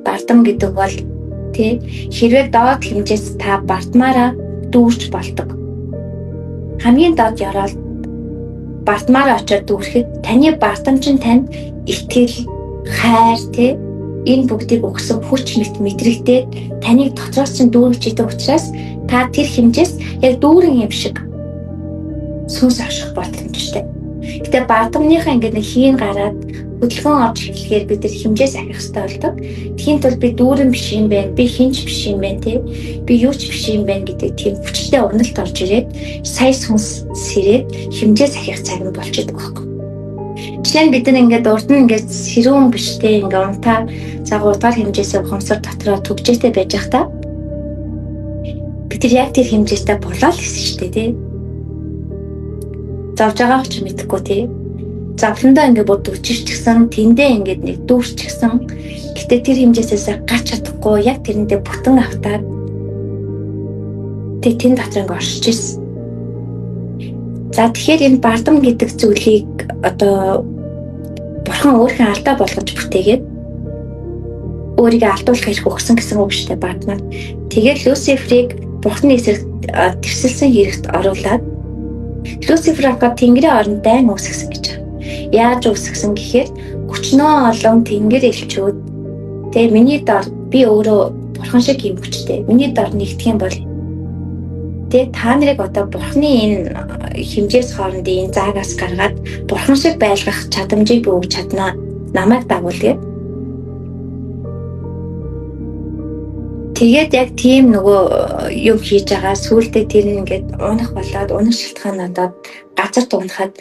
Бардам гэдэг бол тий, хэрвээ доод хэмжээс та бардмаараа дүүрч болдог. Хамгийн доод ёроол бардмаараа очиод дүүрэхэд таны бардам чинь танд итгэл, хайр, тий, энэ бүгдийг өгсөн хүч мэт мэдрэгдээд таныг дотроос чинь дүүргэж идэг учраас та тэр хэмжээс яг дүүрэн юм шиг сүнс орших боломжтой. Гэтэ бардамныхаа ингээд нэг хийн гараад хөдөлгөөн орж эхлэхээр бид тэр хэмжээс ахих хэрэгтэй болдог. Тхийн тулд би дүүрэн биш юм байна, би хинч биш юм байна те. Би юу ч биш юм байна гэдэг тийм хүчтэй уналт орж ирээд сая сүнс сэрээд хэмжээс ахих цаг нь болж идэг байхгүй. Жишээ нь бид нар ингээд урд нь ингээд сэрүүн биш те, ингээд унтаа за 3 дугаар хэмжээсээ ухамсар дотроо түгжээтэй байж байхдаа бид нар яг тэр хэмжээтэй болоо л гэсэн шүү дээ те. Зовж байгаа ч мэдэхгүй те. Зовлондоо ингээд бүр дүчирчгсэн, тэндээ ингээд нэг дүүрчгсэн. Гэтэ тэр хэмжээсээс гарч чадахгүй яг тэрэндээ бүтэн автаад тэг тэн дотор ингээд оршиж ирсэн. За, тэгэхээр энэ бардам гэдэг зүйлийг одоо бурхан өөрийнхөө алдаа болгож бүтээгээд өөрийгөө алдуулах эрх өгсөн гэсэн үг шүү дээ бардамаар. Тэгээд Люциферийг бурхны эсрэг тэрсэлсэн хэрэгт оруулаад Люцифер аваад тэнгэрийн оронд дайн үүсгэсэн гэж байна. Яаж үүсгэсэн гэхээр өчнөө олон тэнгэр элчүүд тэгээ миний дор, би өөрөө бурхан шиг юм хүчтэй. Миний дор нэгдэх юм бол тэгээ та нарыг одоо бурхны энэ хэмжээс хоорондын энэ заагаас гаргаад бурхан шиг байлгах чадамжийг би өгч чаднаа. Намайг дагуул гэ. Тэгээд яг тийм нөгөө юм хийж байгаа сүултээ тэр нь ингээд унах болоод унах шалтгаан одоо газар дуунахад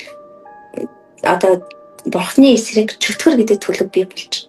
одоо бурхны эсрэг чөтгөр гэдэг төлөв бий болж.